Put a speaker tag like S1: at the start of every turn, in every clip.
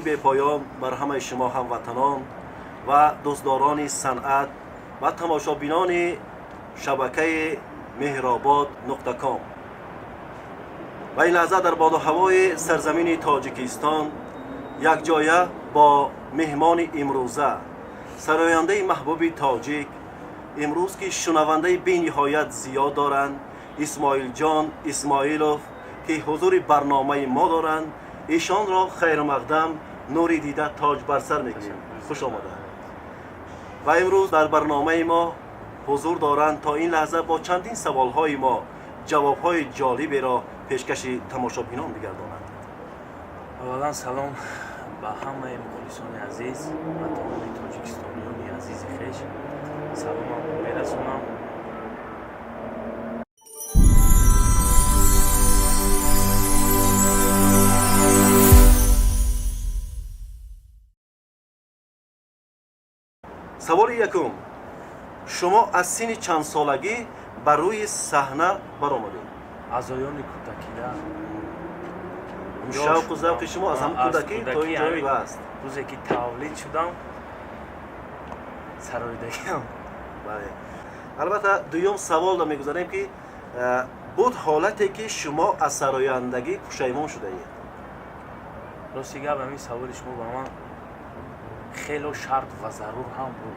S1: Бепоён бар ҳамаи шумо ҳамватанон ва дӯстдорони санъат ва тамошобинони шабакаи Меҳробод нуқта ком. Ва ин лаҳза дар боду ҳавои сарзамини Тоҷикистон якҷоя бо меҳмони имрӯза, сарояндаи маҳбуби тоҷик, имрӯз ки шунавандаи бениҳоят зиёд доранд, Исмоилҷон Исмоилов, ки ҳузури барномаи мо доранд, ишонро хайрмақдам, нури дида, тоҷ бар сар мекунем. Хуш омаданд ва имрӯз дар барномаи мо ҳузур доранд, то ин лаҳза бо чандин саволҳои мо ҷавобҳои ҷолиберо пешкаши тамошобинон бигардонанд.
S2: Аввалан, салом ба ҳамаи мухлисони азиз ва тамоми тоҷикистониёни азизи хеш саломам мерасонам.
S1: Саволи якум: шумо аз синни чандсолагӣ ба рӯи саҳна баромадед?
S2: Аз оёни кӯдакида.
S1: Шавқу завқи шумо аз ҳамн кӯдакӣ то ин ҷои аст?
S2: Рӯзе ки тавлид шудам, сароидагиам.
S1: Бале, албатта. Дуюм саволро мегузарем, ки буд ҳолате, ки шумо аз сарояндагӣ пушаймон шудаед?
S2: Рости гап, ҳамин саволи шумо ба ман хело шарт ва зарур ҳам буд.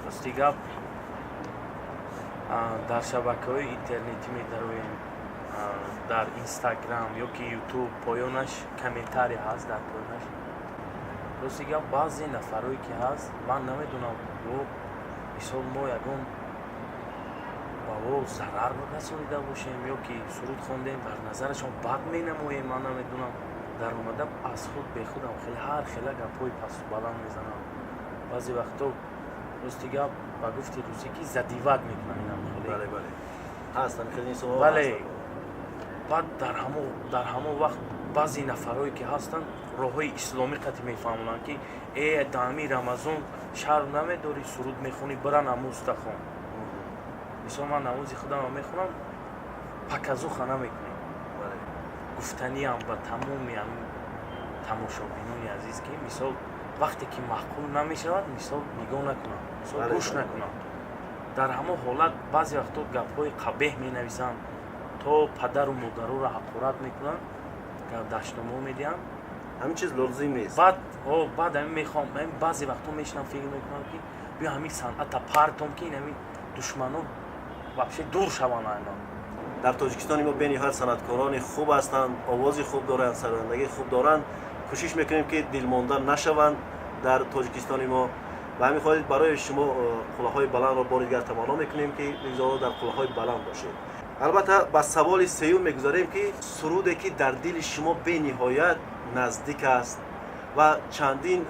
S2: Рости гап, дар шабакаҳои интернетӣ медароем, дар Инстаграм ё ки Ютуб, поёнаш комментарий ҳаст, дар поёнаш, рости гап, баъзе нафарое ки ҳаст, ман намедонам, о мисол, мо ягон ба о зарар расонида бошем ё ки суруд хондем, дар назарашон бад менамоем, ман намедонам. Даромада аз худ бехудам хеле ҳар хела гапҳои пасту баланд мезанам. Баъзе вақто, рости гап, ба гуфти русӣ, ки задевать мекунам инам хеле.
S1: Бале, ҳастанд хеле инсонҳо.
S2: Бале. Баъд дар ҳамон вақт баъзе нафарое ки ҳастанд, роҳҳои исломӣ қатӣ мефаҳмонанд, ки э, даҳами Рамазон шарм намедорӣ, суруд мехонӣ, бира намозта хон. Мисол, ман намози худамро мехонам, показуха намекунем. Гуфтаниам ба тамоми тамошобинони азиз, ки мисол, вақте ки маъқул намешавад, мисол, нигоҳ накунам, мисол, гӯш накунам. Дар ҳамон ҳолат баъзе вақто гапҳои қабеҳ менависанд, то падару модароро ҳақорат мекунанд, дашномҳо медиҳанд.
S1: Ҳамин чиз лозим нест.
S2: Баъд ҳамин мехоҳам, баъзе вақто мешинам, фикр мекунам, ки биё ҳамин санъата партом, ки ин ҳамин душмано вообще дур шаванд ай ман.
S1: Дар Тоҷикистони мо бениҳоят санъаткорони хуб ҳастанд, овози хуб доранд, сарояндагии хуб доранд. Кӯшиш мекунем, ки дилмонда нашаванд дар Тоҷикистони мо. Ба ҳамин хотир барои шумо қуллаҳои баландро бори дигар таманно мекунем, ки бигзор дар қуллаҳои баланд бошед. Албатта, ба саволи сеюм мегузарем, ки суруде, ки дар дили шумо бениҳоят наздик аст ва чандин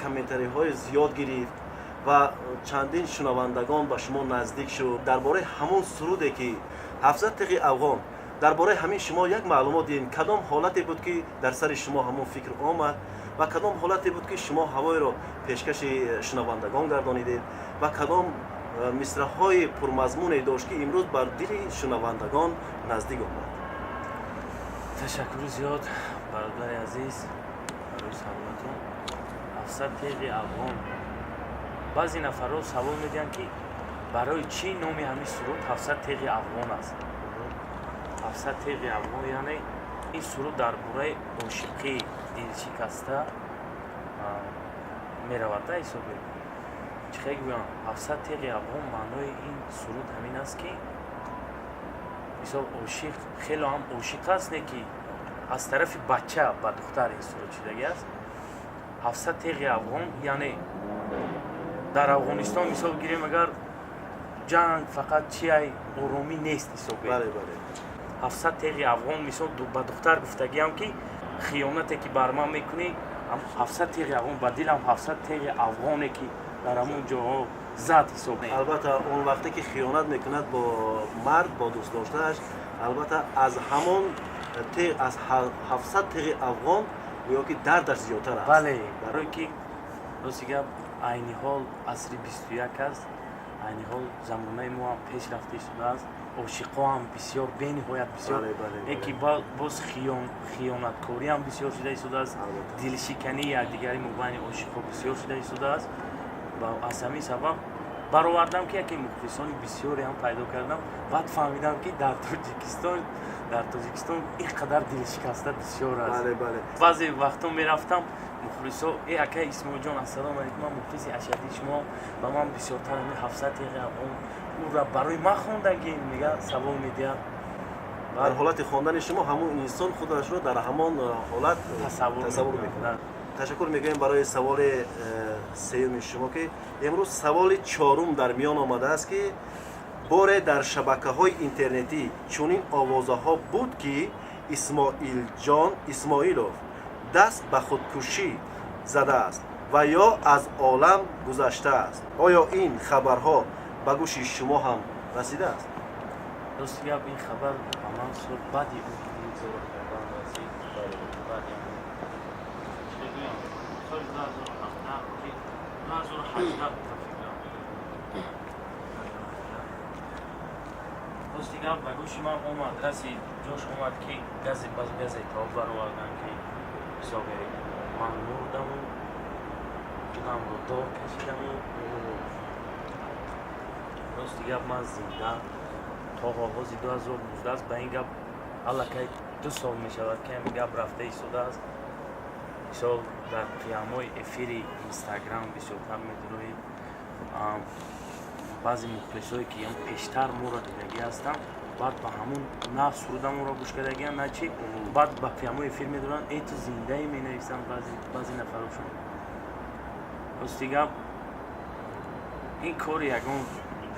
S1: комментариҳои зиёд гирифт ва чандин шунавандагон ба шумо наздик шуд, дар бораи ҳамон суруде, ки «Ҳафтсад теғи афғон», дар бораи ҳамин шумо як маълумот диҳем. Кадом ҳолате буд, ки дар сари шумо ҳамон фикр омад, ва кадом ҳолате буд, ки шумо ҳавоиро пешкаши шунавандагон гардонидед, ва кадом мисраҳои пурмазмуне дошт, ки имрӯз бар дили шунавандагон наздик омад?
S2: Ташаккури зиёд, бародари азиз, барои саволатон. «Ҳафтсад теғи афғон», баъзе нафарҳо савол медиҳанд, ки барои чӣ номи ҳамин суруд «Ҳафтсад теғи афғон» аст. «Ҳафтсад теғи афғон», яъне ин суруд дар бораи ошиқӣ, дилшикаста меравад. Да ҳисоби чӣ хел гӯям, «Ҳафтсад теғи афғон», маънои ин суруд ҳамин аст, ки мисол, ошиқ хело ҳам ошиқ аст, не ки аз тарафи бача ба духтар ин суруд шудагӣ аст. «Ҳафтсад теғи афғон», яъне дар Афғонистон, мисол гирем, агар ҷанг фақат чиай, оромӣ нест ҳисобе. «Ҳафтсад теғи афғон», мисол, ба духтар гуфтагиам, ки хиёнате ки бар ман мекунӣ, 700 теғи афғон ба дилам, 700 теғи афғоне ки дар ҳамон ҷоҳо зад ҳисоб.
S1: Албатта, он вақте ки хиёнат мекунад бо мард, бо дӯстдоштааш, албатта, аз ҳамон аз 700 теғи афғон гӯё ки дардаш зиёдтар аст.
S2: Бале, барое ки, рости гап, айни ҳол асри 21 аст, айни ҳол замонаи мо ҳам пеш рафта истодааст. ошиқҳоам бисёр, бениҳоят бисёр, яке боз хиёнаткориам бисёр шуда истодааст, дилшикании якдигари мобайни ошиқҳо бисёр шуда истодааст. Ва аз ҳамин сабаб баровардам, ки яке мухлисони бисёреам пайдо кардам. Баъд фаҳмидам, ки дар Тоҷикистон ин қадар дилшикаста бисёр аст. Баъзе вақтҳо мерафтам, мухлисо: «Э, акай Исмоилҷон, ассалому алайкум, ман мухлиси ашаддии шумо ва ман бисёртар ҳамин 700 теғи афғон ура барои ман хондагӣ», мега, савол медиҳад.
S1: Дар ҳолати хондани шумо ҳамон инсон худашро дар ҳамон ҳолат тасаввур мекунад. Ташаккур мегӯем барои саволи сеюми шумо, ки имрӯз саволи чорум дар миён омадааст, ки боре дар шабакаҳои интернетӣ чунин овозаҳо буд, ки Исмоилҷон Исмоилов даст ба худкушӣ задааст ва ё аз олам гузаштааст. Оё ин хабарҳо ба гӯши шумо ҳам расидааст?
S2: Рости гап, ин хабар ба ман сол баъди он ки мизоро хондан расид. Баъди чӣ гӯям, соли 2017, 2018 ба фикрам. Рости гап, ба гӯши ман омад, расид, ҷош омад, ки газетаҳо баровардан, ки ҳисоби ман мурдаму худамро дор кашидаму. Рости гап, ман зинда то оғози 2019 аст. Ба ин гап аллакай 2 сол мешавад, ки ҳамин гап рафта истодааст. Мисол, дар қиямҳои эфири Инстаграм бисёртар медуроед. Баъзе мухлисое, ки пештар моро дидагӣ ҳастанд, баъд ба ҳамун на сурудамонро гӯш кардагиан, на чи, баъд ба прямой эфир медоранд: «Э, ту зиндаӣ?» менависанд баъзе нафарошон. Рости гап, ин кори ягон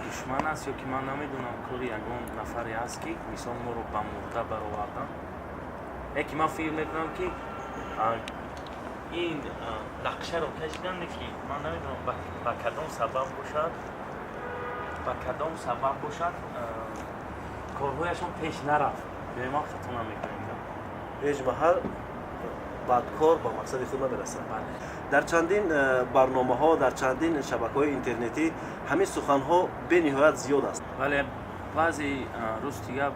S2: душман аст ё ки ман намедонам, кори ягон нафаре аст, ки мисол моро ба мурда баровардан. Яке ман фикр мекунам, ки ин нақшаро кашиданд, ки ман намедонам ба кадом сабаб бошад, ба кадом сабаб бошад, корҳояшон пеш нарафт. Ё ман хато намекунем?
S1: Ҳеҷ маҳал бадкор ба мақсади худ намерасад. Дар чандин барномаҳо, дар чандин шабакаҳои интернетӣ ҳамин суханҳо бениҳоят зиёд аст.
S2: Вале баъзе, рости гап,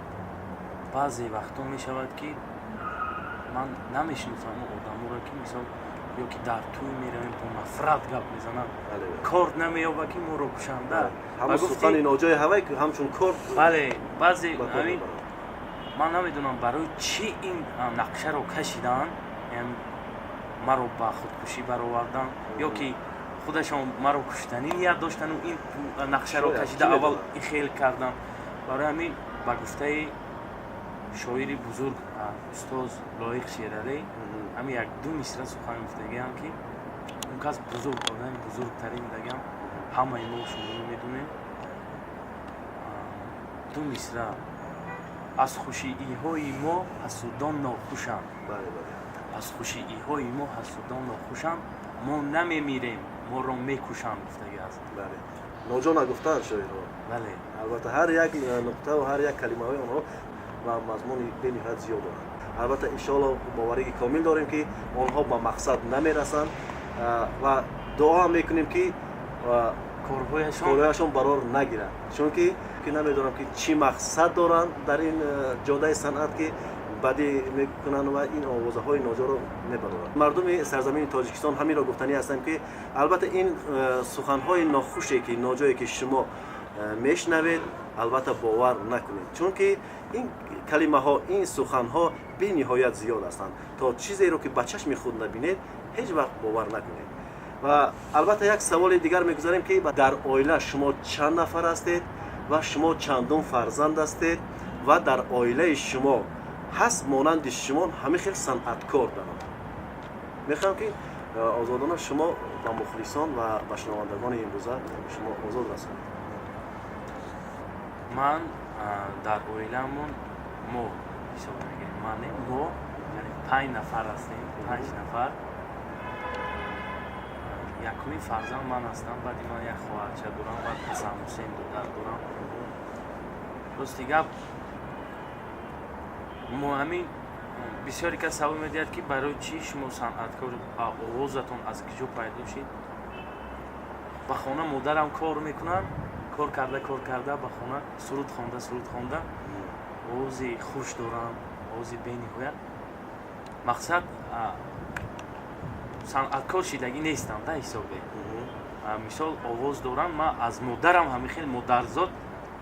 S2: баъзе вақтҳо мешавад, ки ман намешиносам он одаморо, ки мисол ё ки дар тӯй меравем, бо нафрат гап мезананд, кор намеёба, ки моро кушанда.
S1: Ҳамон сухани ноҷои ҳавай ҳамчун кор.
S2: Бале, баъзе ҳамин ман намедонам, барои чӣ ин нақшаро кашиданд, маро ба худкушӣ баровардан, ё ки худашон маро куштанӣ ният доштану ин нақшаро кашида аввал ин хел карданд. Барои ҳамин, ба гуфтаи шоири бузург устоз Лоиқ Шералӣ, ҳамин як ду мисра сухан гуфтагиам, ки он кас бузург, одами бузургтарин дагам, ҳамаи мо шумо медонем. Ду мисра: «Аз хушииҳои мо ҳасудон нохушанд, аз хушииҳои мо ҳасудон нохушанд, мо намемирем, моро мекушанд», гуфтагӣ аст.
S1: Ноҷо нагуфтаанд шоирҳо.
S2: Бале.
S1: Албатта, ҳар як нуқта ва ҳар як калимаҳои онҳо ва мазмуни бениҳоят зиёд доранд. Албатта, иншоалло, боварии комил дорем, ки онҳо ба мақсад намерасанд ва дуо мекунем, ки корҳояшон барор нагиранд, чунки намедонам, ки чӣ мақсад доранд дар ин ҷодаи санъат, ки бадӣ мекунанд ва ин овозаҳои ноҷоро мебароранд. Мардуми сарзамини Тоҷикистон, ҳаминро гуфтанӣ ҳастам, ки албатта ин суханҳои нохуше, ки ноҷое, ки шумо мешнавед, албатта бовар накунед, чунки ин калимаҳо, ин суханҳо бениҳоят зиёд ҳастанд. То чизеро, ки ба чашми худ набинед, ҳеҷ вақт бовар накунед. Ва албатта, як саволи дигар мегузарем, ки дар оила шумо чанд нафар ҳастед ва шумо чандум фарзанд ҳастед ва дар оилаи шумо ҳаст монанди шумо ҳамин хел санъаткор даромад? Мехоҳам, ки озодона шумо ба мухлисон ва ба шунавандагони имрӯза шумо озод расонед.
S2: Ман дар оиламон, мо ҳисоб мегирем, ман мо, яъне 5 нафар ҳастем, 5 нафар. Якумин фарзанд ман ҳастам, баъди ман як хоҳарча дорам, баъд Ҳасанҳусейн додар дорам. Рости гап, мо ҳамин бисёре кас савол медиҳад, ки барои чӣ шумо санъаткор, овозатон аз куҷо пайдо шид? Ба хона модарам кор мекунад, Кор карда, кор карда, ба хона суруд хонда, суруд хонда, овози хуш дорам, овози бениҳоят. Мақсад, санъаткор шидагӣ нестам да ҳисобе. Мисол, овоз дорам, ман аз модарам ҳамин хел модарзод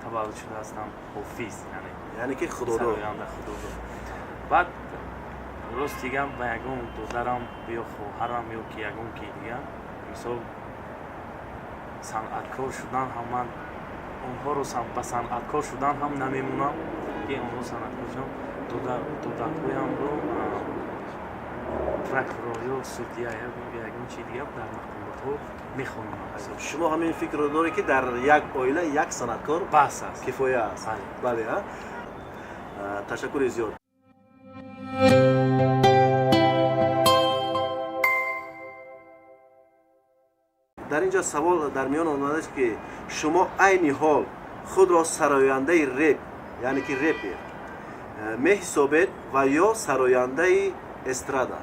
S2: таваллуд шуда ҳастам, ҳофиз, яъне.
S1: Яъне ки худодод.
S2: Сароянда, худодод. Баъд рости гап, ба ягон додарам ё хоҳарам ё ки ягон ки дига, мисол, санъаткор шудан ҳам, ман онҳоро ба санъаткор шудан ҳам намемонам, ки онҳо санъаткор шуданд. Додарҳоямро прокурор ё судья, ягон чи дига дар мақомотҳо мехонам.
S1: Шумо ҳамин фикрро доред, ки дар як оила як санъаткор
S2: бас аст.
S1: Кифоя аст.
S2: Бале.
S1: Бале, ташаккури зиёд. Дар ин ҷо савол дар миён омадааст, ки шумо айни ҳол худро сарояндаи реп, яъне ки репер меҳисобед ва ё сарояндаи эстрада?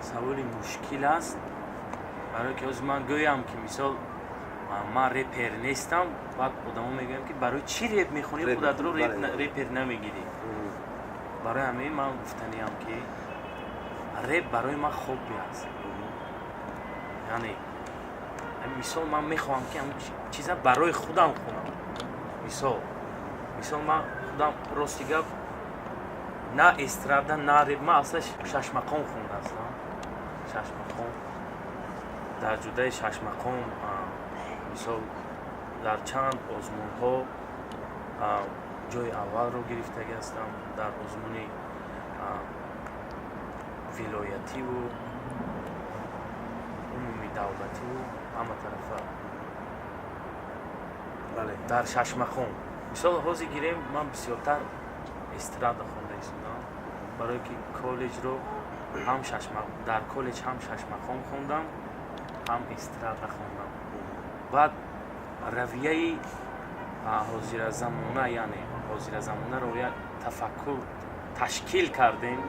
S2: Саволи мушкил аст, барое ки ҳозир ман гӯям, ки мисол, ман репер нестам, баъд одамо мегӯям, ки барои чӣ реп мехонӣ, худатро репер намегирӣ. Барои ҳамин ман гуфтаниям, ки реп барои ман хобби аст. Яъне, мисол, ман мехоҳам, ки ҳамин чиза барои худам хонам. Мисол, ман худам, рости гап, на эстрада, на реп. Ман асла шашмақом хондаастам, шашмақом. Дар ҷудаи шашмақом, мисол, дар чанд озмунҳо ҷои аввалро гирифтагӣ ҳастам, дар озмуни вилоятиву умуми давлативу ҳама тарафа. Дар шашмақом, мисол, ҳозир гирем, ман бисёртар эстрада хонда истодам, барое ки коллеҷро ҳам дар коллеҷ ҳам шашмақом хондам, ҳам эстрада хондам. Баъд равияи ҳозиразамона, яъне ҳозиразамонаро як тафаккур ташкил кардем.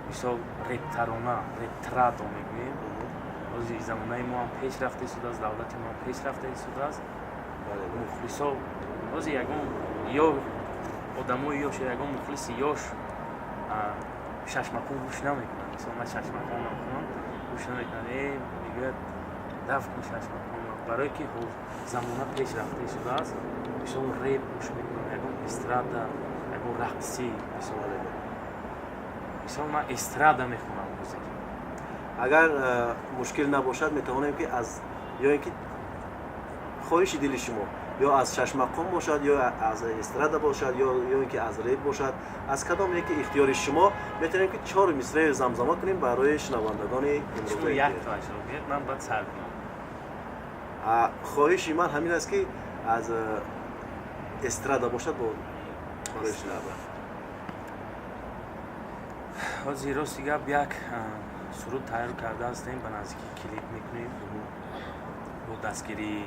S2: Мисол, рептарона, рептрадо мегӯем. Ҳозир замонаи мо ҳам пеш рафта истодааст, давлати мо ҳам пеш рафта истодааст. Мухлисо ҳозир ягон ё одамои ёш, ягон мухлиси ёш шашмақом гӯш намекунад. Мисол, ман шашмақом мехонам, гӯш намекунад, мегӯяд, даф кун шашмақом, барое ки замона пеш рафта истодааст. Мисол, реп гӯш мекунам, ягон эстрада, ягон рақсӣ. Мисол, ман эстрада мехонам ҳозир.
S1: Агар мушкил набошад, метавонем, ки аз ё ин ки хоҳиши дили шумо, ё аз шашмақом бошад, ё аз эстрада бошад, ё ин ки аз реп бошад, аз кадом яке ихтиёри шумо, метавонем, ки чор мисраи замзама кунем барои шунавандагони.
S2: Имрӯз ман баъд сар кунам.
S1: Хоҳиши ман ҳамин аст, ки аз эстрада бошад бо.
S2: Ҳозир, рости гап, як суруд тайёр карда ҳастем, ба наздикӣ клип мекунем бо дастгирии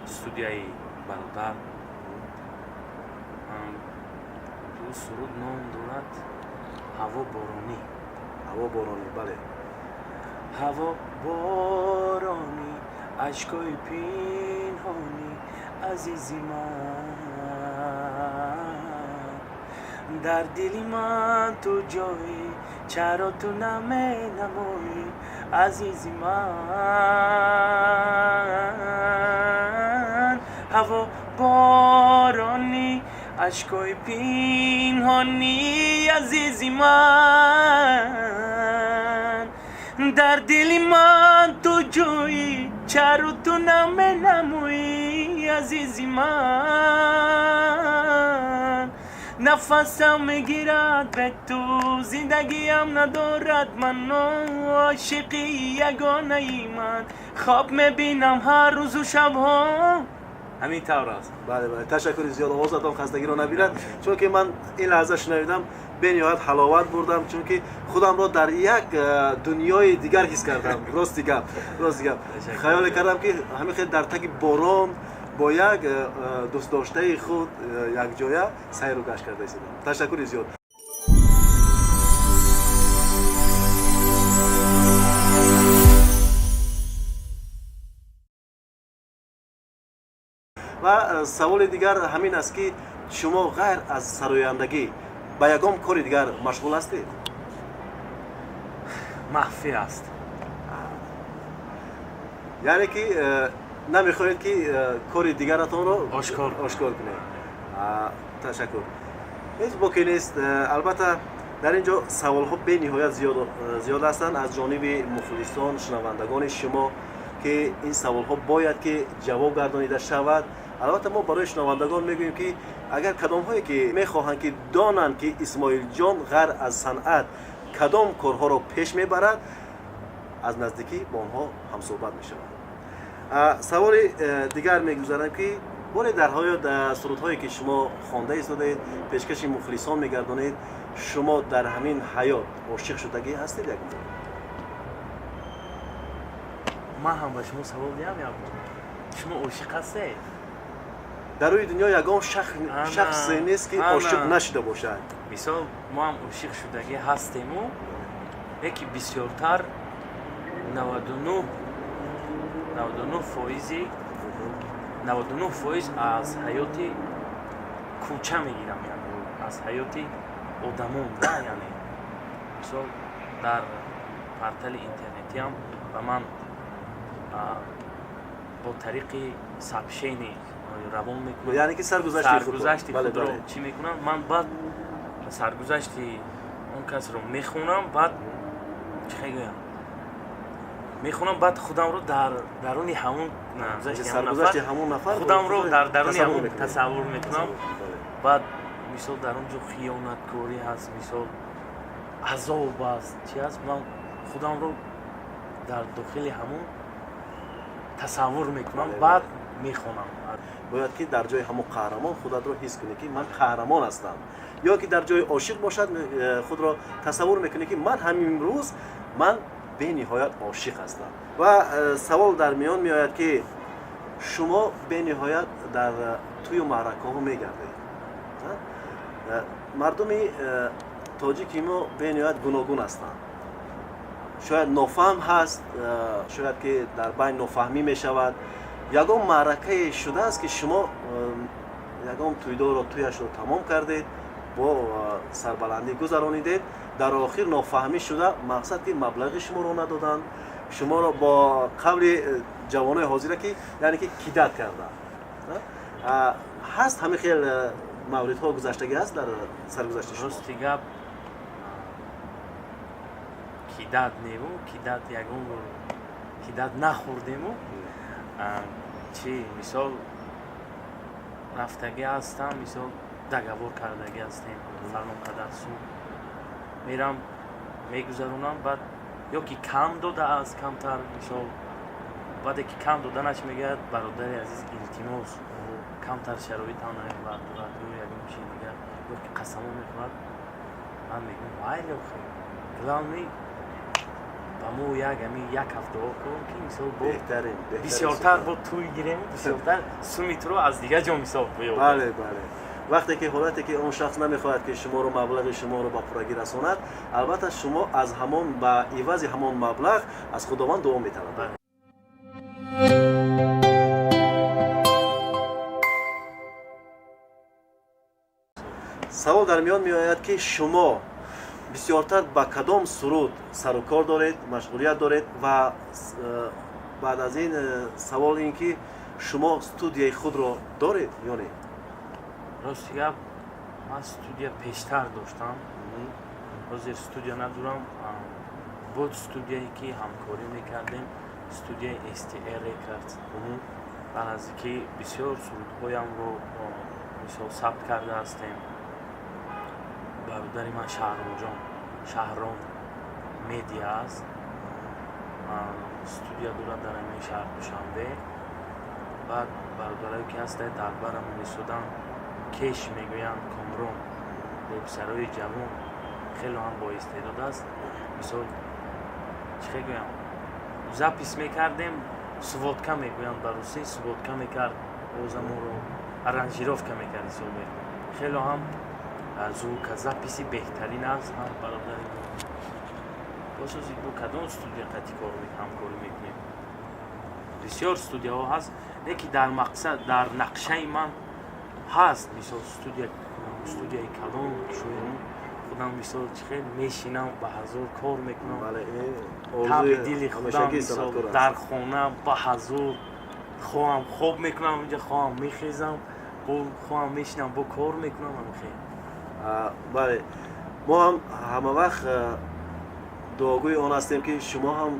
S2: студияи бародар. Ду суруд ном дорад «Ҳаво боронӣ».
S1: Ҳаво боронӣ, бале.
S2: Ҳаво боронӣ, ашкои пинҳонӣ, азизи ман, дар дили ман ту ҷоӣ, чаро ту наменамоӣ, азизи ман? Ҳаво боронӣ, ашкои пинҳонӣ, азизи ман, дар дили ман ту ҷоӣ, чаро ту наменамоӣ, азизи ман? Нафасам мегирад бе ту, зиндагиам надорад маъно, ошиқи ягонаи ман, хоб мебинам ҳар рӯзу шабҳо. Ҳамин тавр аст.
S1: Бале, бале, ташаккури зиёд. Овозатон хастагиро набинад, чунки ман ин лаҳза шунавидам, бениҳоят ҳаловат бурдам, чунки худамро дар як дунёи дигар ҳис кардам. Рости гап, хаёле кардам, ки ҳамин хел дар таги борон бо як дӯстдоштаи худ якҷоя сайру гашт карда истодам. Ташаккури зиёд. Ва саволи дигар ҳамин аст, ки шумо ғайр аз сарояндагӣ ба ягон кори дигар машғул ҳастед?
S2: Махфӣ аст.
S1: Яъне ки намехоҳед, ки кори дигаратонро
S2: ошкор
S1: ошкор кунед. Ташаккур, ҳеҷ боке нест. Албатта, дар ин ҷо саволҳо бениҳоят зиёд ҳастанд аз ҷониби мухлисон, шунавандагони шумо, ки ин саволҳо бояд ки ҷавоб гардонида шавад. Албатта, мо барои шунавандагон мегӯем, ки агар кадомҳое ки мехоҳанд, ки донанд, ки Исмоилҷон ғайр аз санъат кадом корҳоро пеш мебарад, аз наздикӣ бо онҳо ҳамсӯҳбат мешаванд. Саволи дигар мегузарам, ки боре дар ҳаёт сурудҳое ки шумо хонда истодаед, пешкаши мухлисон мегардонед, шумо дар ҳамин ҳаёт ошиқ шудагӣ ҳастед як бор?
S2: Ман ҳам ба шумо савол диҳам як бор: шумо ошиқ ҳастед?
S1: Дар рӯи дунё ягон шахсе нест, ки ошиқ нашуда бошад.
S2: Мисол, мо ҳам ошиқ шудагӣ ҳастему, яке бисёртар 99 фоизи, 99% аз ҳаёти кӯча мегирам, яъне аз ҳаёти одамон да. Яъне мисол, дар портали интернетиам ба ман бо тариқи сообщение равон мекунам.
S1: Яъне ки
S2: саргузашти худро чӣ мекунам, ман баъд саргузашти он касро мехонам, баъд чӣ гӯям, мехонам, баъд худамро дар даруни ҳамон
S1: саргузашти ҳамон нафар
S2: худамро дар даруни ҳамон тасаввур мекунам. Баъд мисол, дар он ҷо хиёнаткорӣ ҳаст, мисол, азоб аст, чи ҳаст, ман худамро дар дохили ҳамон тасаввур мекунам, баъд мехонам.
S1: Бояд ки дар ҷои ҳамон қаҳрамон худатро ҳис кунӣ, ки ман қаҳрамон ҳастам, ё ки дар ҷои ошиқ бошад, худро тасаввур мекунӣ, ки ман ҳамин рӯз ман бениҳоят ошиқ ҳастам. Ва савол дар миён меояд, ки шумо бениҳоят дар тӯю маъракаҳо мегардед. Мардуми тоҷики мо бениҳоят гуногун ҳастанд. Шояд нофаҳм ҳаст, шояд ки дар байн нофаҳмӣ мешавад. Ягон маъракае шудааст, ки шумо ягон тӯйдорро тӯяшро тамом кардед, бо сарбаландӣ гузаронидед, дар охир нофаҳмӣ шуда, мақсад ки маблағи шуморо надоданд, шуморо бо қавли ҷавонои ҳозира ки яъне ки кидать карданд? Ҳаст ҳамин хел мавридҳо, гузаштагӣ ҳаст дар саргузашти шумо?
S2: Рости гап, кидать неву, кидать ягон бор кидать нахӯрдему. Чи, мисол, рафтагӣ ҳастам, мисол, договор кардагӣ ҳастем, фалон қадар сум мерам, мегузаронам, баъд ё ки кам додааст, камтар, мисол, баъде ки кам доданаш мегӯяд: «Бародари азиз, илтимос, камтар шароитам намебардорад» ё ягон чи дигар, ё ки қасамо мехӯрад. Ман мегӯям: «Майли, охе, главный ба мо як ами як ҳафтаҳо кун, ки мисол бо бисёртар бо тӯй гирем, бисёртар суми туро аз дигар ҷо мисол биёбем».
S1: Бале, вақте ки ҳолате ки он шахс намехоҳад, ки шуморо маблағи шуморо ба пуррагӣ расонад, албатта, шумо аз ҳамон ба ивази ҳамон маблағ аз Худованд дуо металабед. Савол дар миён меояд, ки шумо бисёртар ба кадом суруд сарукор доред, машғулият доред? Ва баъд аз ин савол ин ки шумо студияи худро доред ё не?
S2: Рости гап, ман студия пештар доштам, ҳозир студия надорам. Буд студияе, ки ҳамкорӣ мекардем, студияи STR Records. Ба наздикӣ бисёр сурудҳоямро, мисол, сабт карда ҳастем. Бародари ман Шаҳромҷон, Шаҳром Медиа аст, студия дорад дар ҳамин шаҳр Душанбе. Баъд бародарое ки ҳастанд, дар барам месоданд, кеш мегӯянд, Комрон, писарои ҷавон, хело ҳам боистеъдод аст. Мисол, чӣ хел гӯям, запись мекардем, сводка мегӯянд ба русӣ, сводка мекард, овозамонро аранжировка мекард ҳисобе. Хело ҳам звукозаписи беҳтарин аст ҳам бародари мо. Босози бо кадом студия қати кор ҳамкорӣ мекунем? Бисёр студияҳо ҳаст. Не ки дар мақсад, дар нақшаи ман ҳаст, мисол, студияи калон шоям, худам, мисол, чӣ хел мешинам, ба ҳазор кор мекунам, таби дили худам, мисол, дар хона ба ҳазор хоҳам хоб мекунам, инҷа хоҳам мехезам, хоҳам мешинам, бо кор мекунам. Ҳамхел.
S1: Бале, мо ҳам ҳама вақт дуогӯи он ҳастем, ки шумо ҳам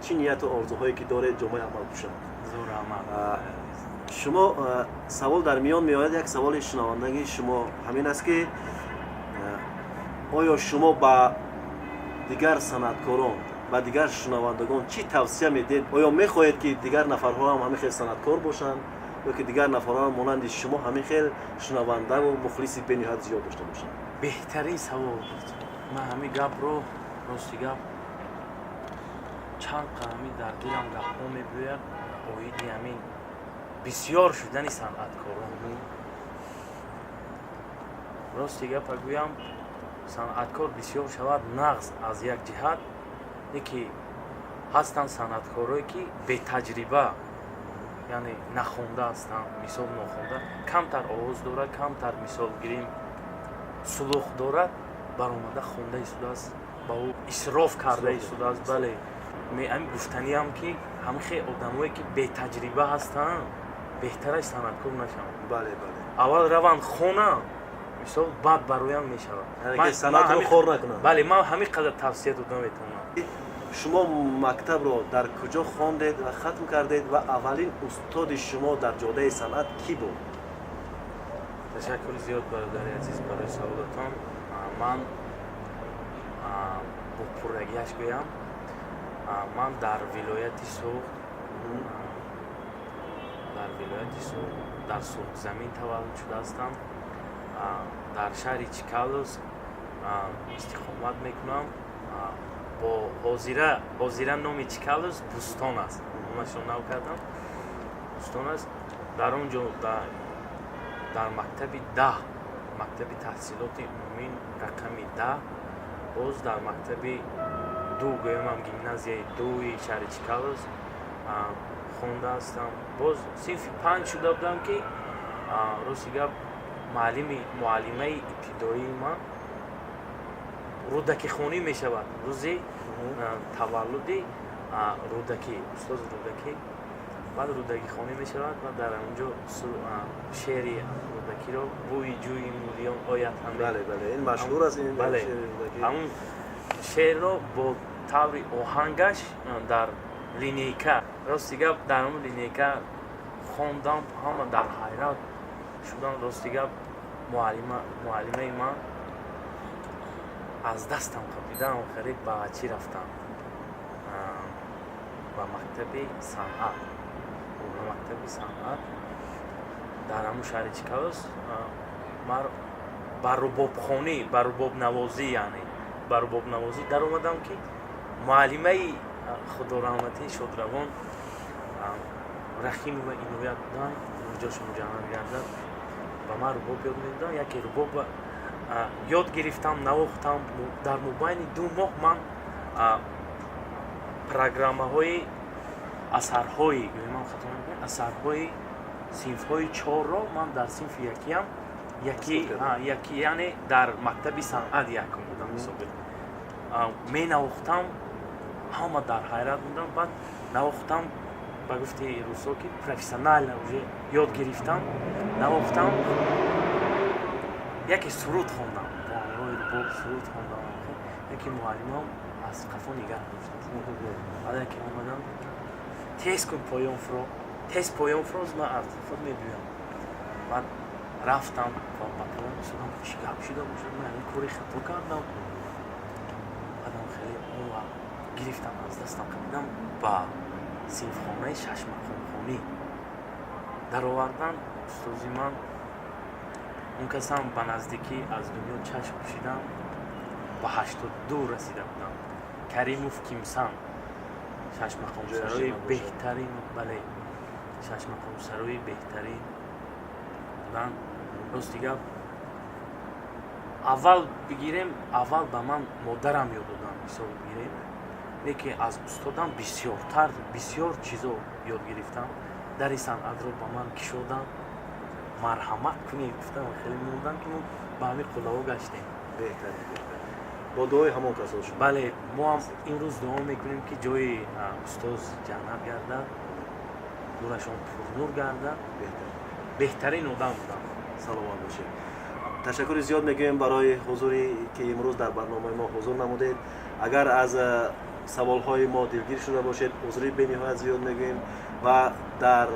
S1: чӣ нияту орзуҳое ки доред, ҷомаи амал пӯшанд.
S2: Зур раҳмат.
S1: Шумо савол дар миён меояд, як саволи шунавандагии шумо ҳамин аст, ки оё шумо ба дигар санъаткорон, ба дигар шунавандагон чӣ тавсия медиҳед? Оё мехоҳед, ки дигар нафарҳо ҳам ҳамин хел санъаткор бошанд ё ки дигар нафарҳо ҳам монанди шумо ҳамин хел шунавандаву мухлиси бениҳоят зиёд дошта бошанд?
S2: Беҳтарин савол буд. Ман ҳамин гапро, рости гап, чанд ҳамин дар дилам гапҳо мебиёяд оиди ҳамин бисёр шудани санъаткорон. Рости гапа гӯям, санъаткор бисёр шавад, нағз аз як ҷиҳат, не ки ҳастанд санъаткорое, ки бетаҷриба, яъне нахонда ҳастанд, мисол, нохонда, камтар овоз дорад, камтар, мисол гирем, сулух дорад, баромада хонда истодааст, ба ӯ исроф карда истодааст. Бале, ҳамин гуфтаниам, ки ҳамин одамое, ки бетаҷриба ҳастанд, беҳтараш санъаткор нашаванд.
S1: Бале, бале.
S2: Аввал раванд хонанд, мисол, баъд бароям мешавад.
S1: Санъатро хор накунанд.
S2: Бале, ман ҳамин қадар тавсия дода метавонам.
S1: Шумо мактабро дар куҷо хондед ва хатм кардед ва аввалин устоди шумо дар ҷодаи санъат кӣ буд?
S2: Ташаккури зиёд, бародари азиз, барои саволатон. Ман бо пуррагиаш гӯям, ман дар вилояти Суғд, дар вилояти Суғд, дар Суғдзамин таваллуд шуда ҳастам, дар шаҳри Чкаловск истиқомат мекунам. Бо ҳозира номи Чкаловск Бӯстон аст, номашро нав кардам, Бӯстон аст. Дар он ҷо дар мактаби 10, мактаби таҳсилоти умумӣ рақами 10, боз дар мактаби 2, гӯямам, гимназияи 2-и шаҳри Чкаловск хонда ҳастам. Боз синфи 5 шуда будам, ки, рости гап, муаллими, муаллимаи ибтидоии ман рӯдакихонӣ мешавад, рӯзи таваллуди Рӯдакӣ, устоз Рӯдакӣ, баъд рӯдакихонӣ мешавад ва дар онҷо шеъри Рӯдакиро, «Бӯи ҷӯи Мӯлиён ояд
S1: ҳаме». Ин машҳур аст, ин.
S2: Бале, ҳамун шеърро бо таври оҳангаш дар линейка, рости гап, дар ҳамун линейка хондам, ҳама дар ҳайрат шудам. Рости гап, муаллимаи ман аз дастам қапидан, охире ба чӣ рафтам? Ба мактаби санъат, ба мактаби санъат дар ҳамун шаҳри Чкаловск. Ман ба рубобхонӣ, ба рубобнавозӣ, яъне ба рубобнавозӣ даромадам, ки муаллимаи худораҳматӣ, шодравон Рахимова Иноят буданд, ҷошон ҷаннат гардад, ба ман рубоб ёд медоданд. Яке рубоб ёд гирифтам, навохтам. Дар мобайни 2 моҳ ман программаҳои асарҳои, ман хато намекунам, асарҳои синфҳои чорро ман дар синфи якиам, яки, яъне дар мактаби санъат якум будам, ҳисоби менавохтам, ҳама дар ҳайрат будам. Баъд навохтам, ба гуфти русо, ки профессионально уже ёд гирифтам, навохтам, яке суруд хондам, бо ҳамроҳи рубоб суруд хондам. Яке муаллимам аз қафо нигаҳ дошт. Баъд яке омадам: «Тез кун, поён фуро, тез поён фуро, ман аз худ мебиёям». Баъд рафтам ба поён истодам, чӣ гап шуда бошад, ман ягон кори хато кардам? Баъдам хеле он гирифтам, аз дастам қапидам, ба синфхонаи шашмақомхонӣ даровардан. Устози ман, он касам ба наздикӣ аз дунё чашм пӯшидам, ба 82 расида будам, Каримов Кимсан, шашмақомсарои беҳтарин, бале, шашмақомсарои беҳтарин буданд. Рости гап, аввал бигирем, аввал ба ман модарам ёд доданд, мисол бигирем, лекин аз устодам бисёртар, бисёр чизо ёд гирифтам. Дари санъатро ба ман кишоданд, марҳамат кунед гуфтам, хеле мондам, ки мо ба ҳамин қуллаҳо гаштем.
S1: Беҳтарин, бо дуои ҳамон касо шуд.
S2: Бале, мо ҳам имрӯз дуо мекунем, ки ҷои устоз ҷаннат гардад, гӯрашон пурнур гардад. Беҳтарин одам будам.
S1: Саломат бошед. Ташаккури зиёд мегӯем барои ҳузуре, ки имрӯз дар барномаи мо ҳузур намудед. Агар аз саволҳои мо дилгир шуда бошед, узри бениҳоят зиёд мегӯем. Ва дар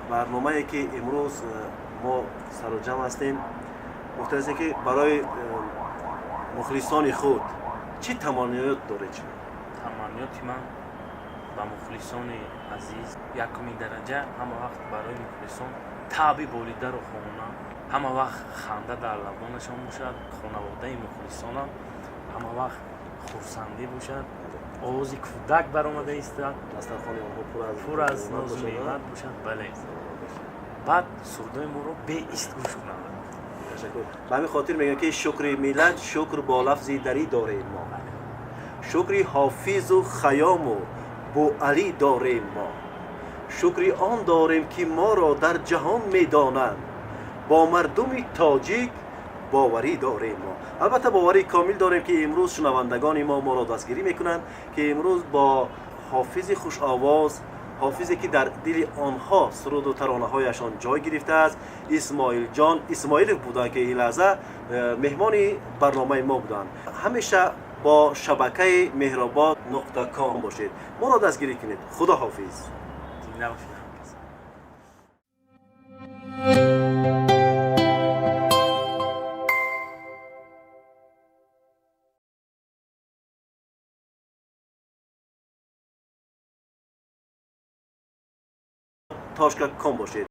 S1: барномае, ки имрӯз мо саруҷам ҳастем, гуфтаастем, ки барои мухлисони худ чӣ таманниёт доред шумо?
S2: Таманниёти ман ба мухлисони азиз, якуми дараҷа, ҳама вақт барои мухлисон таъби болидаро хонам, ҳама вақт ханда дар лабонашон бошад, хонаводаи мухлисонам ҳама вақт хурсандӣ бошад, овози кӯдак баромада истад,
S1: дастархони онҳо
S2: пур аз нозу неъмат бошад. Бале, баъд сурудои моро беист гӯш кунанд.
S1: Ташаккур. Ба ҳамин хотир мегӯям, ки шукри миллат, шукр бо лафзи дарӣ дорем мо, шукри ҳофизу хаёму Буалӣ дорем мо, шукри он дорем, ки моро дар ҷаҳон медонанд, бо мардуми тоҷик боварӣ дорем мо. Албатта, боварии комил дорем, ки имрӯз шунавандагони мо моро дастгирӣ мекунанд, ки имрӯз бо ҳофизи хушовоз, ҳофизе, ки дар дили онҳо суруду таронаҳояшон ҷой гирифтааст, Исмоилҷон Исмоилов буданд, ки ин лаҳза меҳмони барномаи мо буданд. Ҳамеша бо шабакаи Меҳробод.ком бошед, моро дастгирӣ кунед. Худо ҳофиз.
S2: Зинда бошед.
S1: .Com бошед.